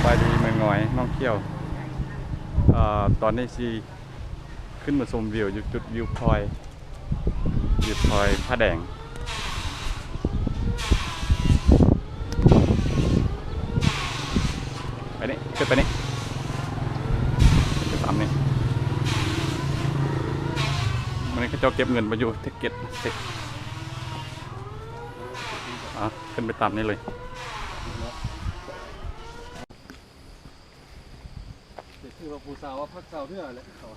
ສະບາຍດີແມ່ງອຍ ນ້ອງຂຽວ. ເອີ ຕອນນີ້ຊິຂຶ້ນມາຊົມວິວຢູ່ຈຸດວິວພອຍ ວິວພອຍຜາແດງ. ໄປນີ້ ຂຶ້ນໄປນີ້ ຂຶ້ນໄປຕາມນີ້. ມື້ນີ້ເຂົາເຈົ້າເກັບເງິນບໍ່ຢູ່ ຕິກເກັດ ຕິກ ອ່ະ ຂຶ້ນໄປຕາມນີ້ເລີຍ. ແຕ່ຖືວ່າຜູ້ສາວວ່າພັກສາວເທື່ອແຫຼະເຂົາ.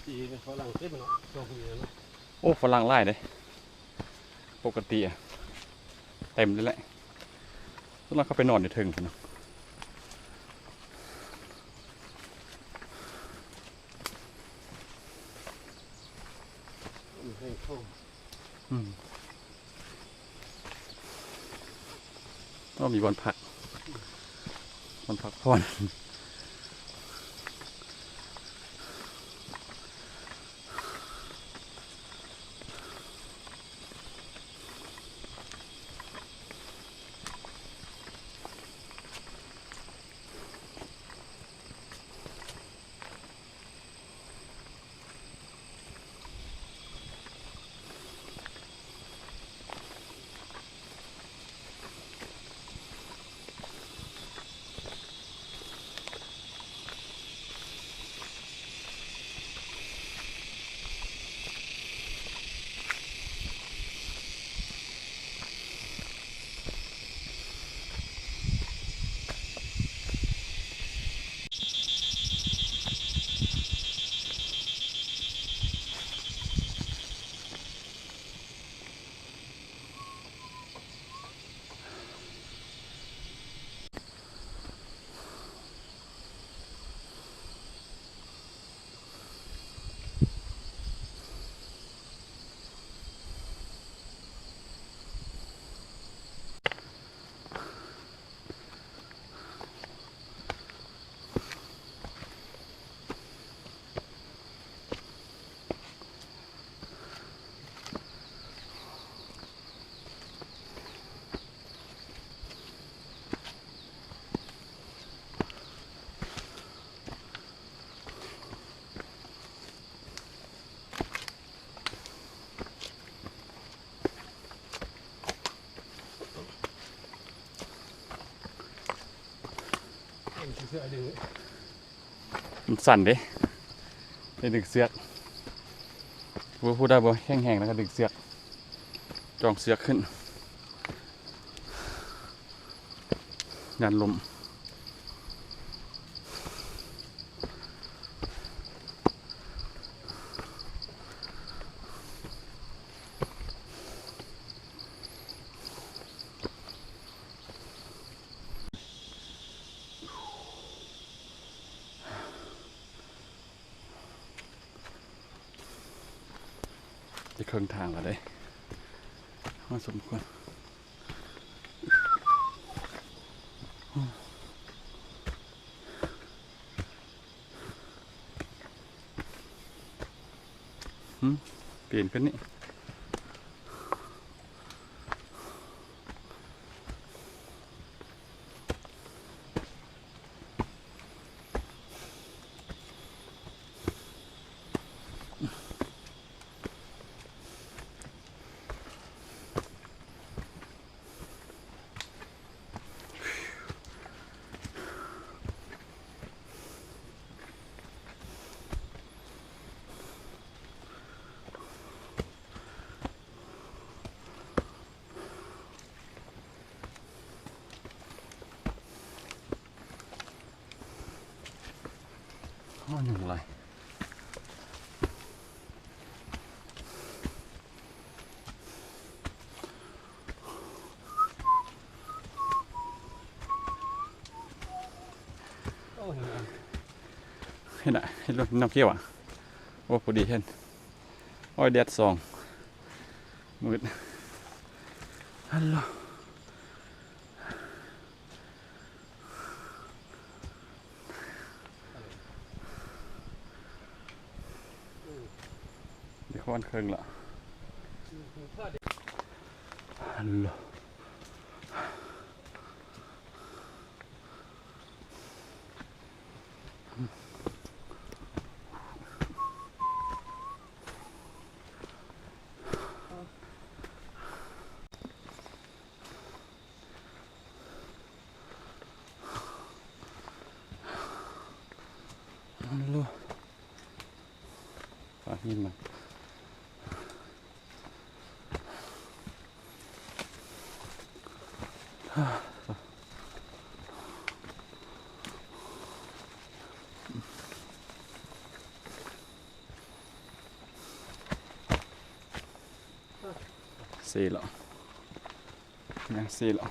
ຈີນ ຝຣັ່ງເຕັມເນາະ ຊ່ວງນີ້ເນາະ. ໂອ້ ຝຣັ່ງຫຼາຍເດ້ ປົກກະຕິອະ ເຕັມເລີຍແຫຼະ. ສ່ວນຫຼາຍເຂົາໄປນອນຢູ່ເທິງພຸ້ນນະ. ອືມ ໂອ້ ມີບ່ອນພັກ ບ່ອນພັກຜ່ອນ. ມັນສັ່ນເດ້ ໄດ້ດຶງເຊືອກ. ຜູ້ ຜູ້ໃດບໍ່ແຂງແຮງແລ້ວກໍດຶງເຊືອກ ຈອງເຊືອກຂຶ້ນ ຢ້ານລົ້ມ. ໄດ້ເຄິ່ງທາງແລ້ວເດ້ ພໍສົມຄວນ. ຫືມ ປີນຂຶ້ນນີ້. ເ ໂອ້ ຍຸງຫຼາຍ. ເຫັນນະ ເຫັນລົດນ້ຳຂຽວອະ. ໂອ້ ພໍດີເຫັນ. ໂອ້ຍ ແດດສ່ອງ ມືດ. ຮັນໂຫຼ ເດ ຮອດເຄິ່ງລະ. ຮັນໂຫຼ. ອັນໂລ ປາກຫີນມັນ. ເຊເລາະ ຍັງເຊເລາະ.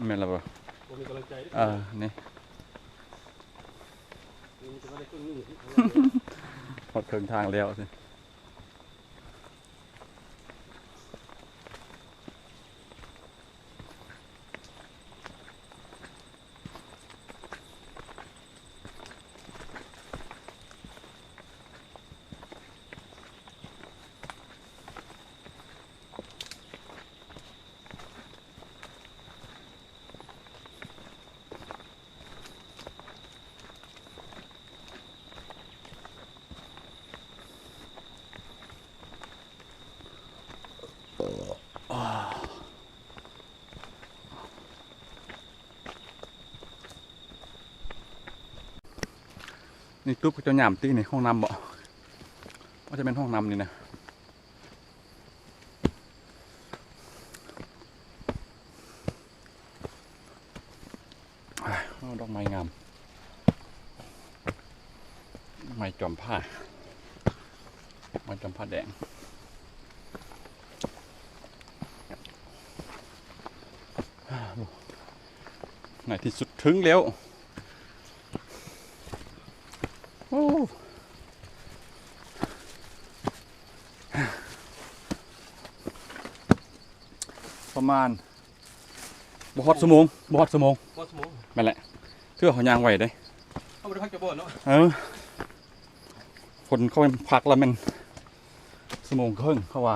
ແມ່ນແລ້ວບໍ່? ບໍ່ມີກຳລັງໃຈເດ້. ເອີ ນີ້ ຮອດເຄິ່ງທາງແລ້ວ. ນີ້ ຕູບເຂົາເຈົ້າຍາມຕິ ນີ້ຫ້ອງນ້ຳບໍ? ອາດຈະແມ່ນຫ້ອງນ້ຳນີ້ນະ. ໂອ້ ດອກໄມ້ງາມ ດອກໄມ້ຈອມຜາ ດອກໄມ້ຈອມຜາແດງ. ໃນທີ່ສຸດເຖິງແລ້ວ. ໂອ້ ປະມານ ບໍ່ຮອດຊົ່ວໂມງ ບໍ່ຮອດຊົ່ວໂມງ. ຮອດຊົ່ວໂມງ. ແມ່ນແຫຼະ ຖືວ່າເຮົາຍ່າງໄວເດ້. ເຮົາບໍ່ໄດ້ພັກຈັກບ່ອນເນາະ. ເອີ ຄົນເຂົາພັກລະແມ່ນຊົ່ວໂມງເຄິ່ງ ເຂົາວ່າ.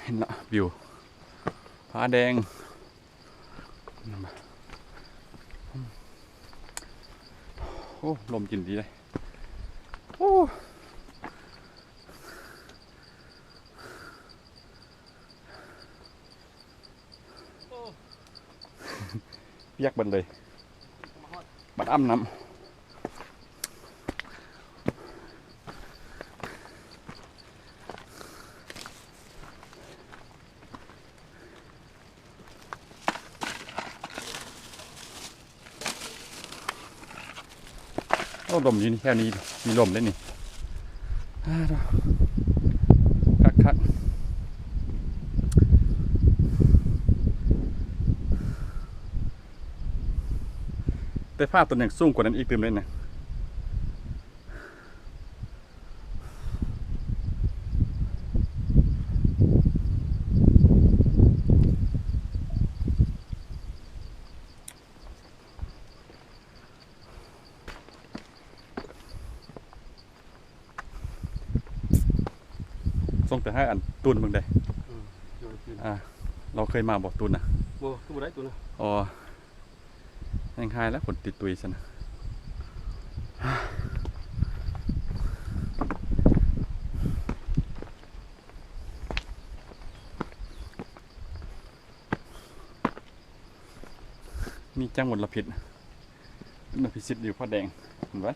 ເຫັນລະ ວິວຜາແດງ. ໂອ້ ລົມເຢັນດີເດ້. ໂອ້ ປຽກເບິດເລີຍ ບັດອາບນ້ຳ. ໂອ້ ລົມຢູ່ນີ້ ແຖວນີ້ມີລົມເດ້ນີ້. ອ່າ ຄັກໆ ແຕ່ຜາຕົວນີ້ສູງກວ່ານັ້ນອີກຕື່ມເດ້ນະ. ໂ ຕ້ອງແຕ່ໃຫ້ອັນຕູນເບິ່ງເດ້. ອືມ ລອງຄືນ ອ່າ ລາວເຄີຍມາບໍ່ຕູນນະ? ບໍ່ ຄືບໍ່ໄດ້ຕູນນະ. ອໍ ແຮ່ງຮ້າຍແລ້ວ ຄົນຕິດຕຸຍຊັ້ນນະ. ມີຈັກມົນລະພິດ ມະພິສິດຢູ່ພະແດງ ເຫັນບໍ່?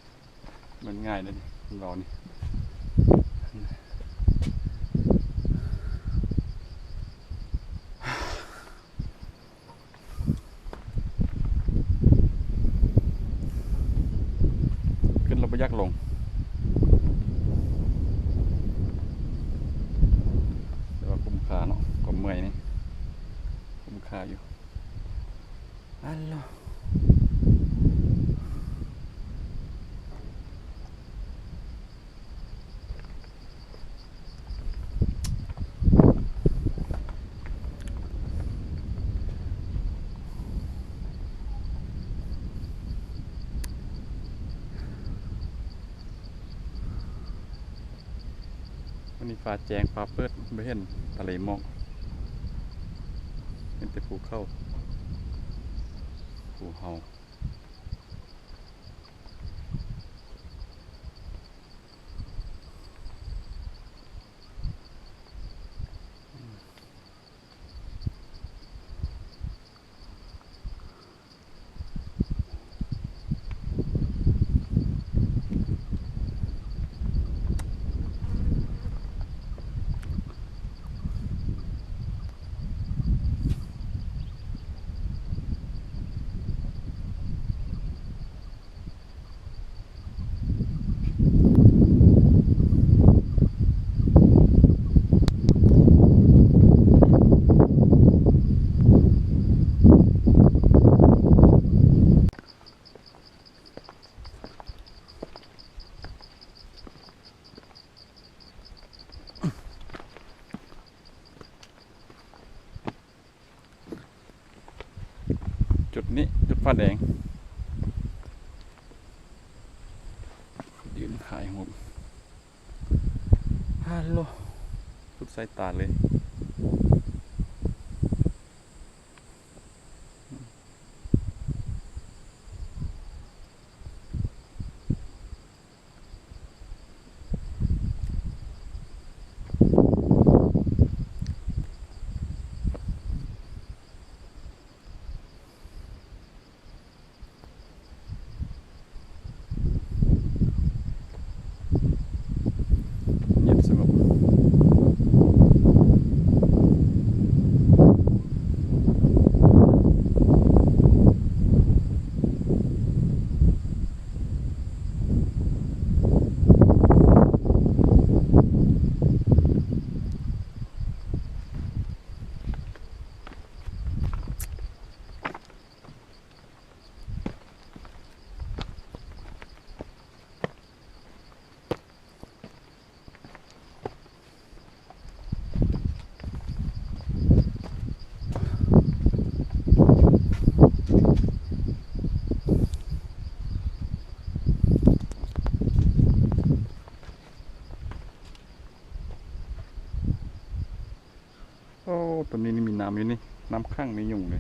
ມັນງ່າຍເດ້ ມັນເວົ້ານີ້. ຂຶ້ນແລ້ວບໍ່ຢາກລົງ ແຕ່ວ່າຄຸ້ມຄ່າເນາະ ຄວາມເມື່ອຍນີ້ ຄຸ້ມຄ່າຢູ່. ອັນລະ ມື້ນີ້ຟ້າແຈ້ງຟ້າເປີດ ບໍ່ເຫັນທະເລໝອກ ເຫັນແຕ່ພູເຂົາ ພູເຫົາ. ຈຸດນີ້ຈຸດຟ້າແດງ ຢືນຖ່າຍຮູບ ຮາໂລ ສຸດສາຍຕາເລີຍ. ງຽບສະຫງົບ. ໂອ້ ຕົວນີ້ນີ້ມີນ້ຳຢູ່ນີ້ ນ້ຳຂັງ ມີຍຸງເດ້.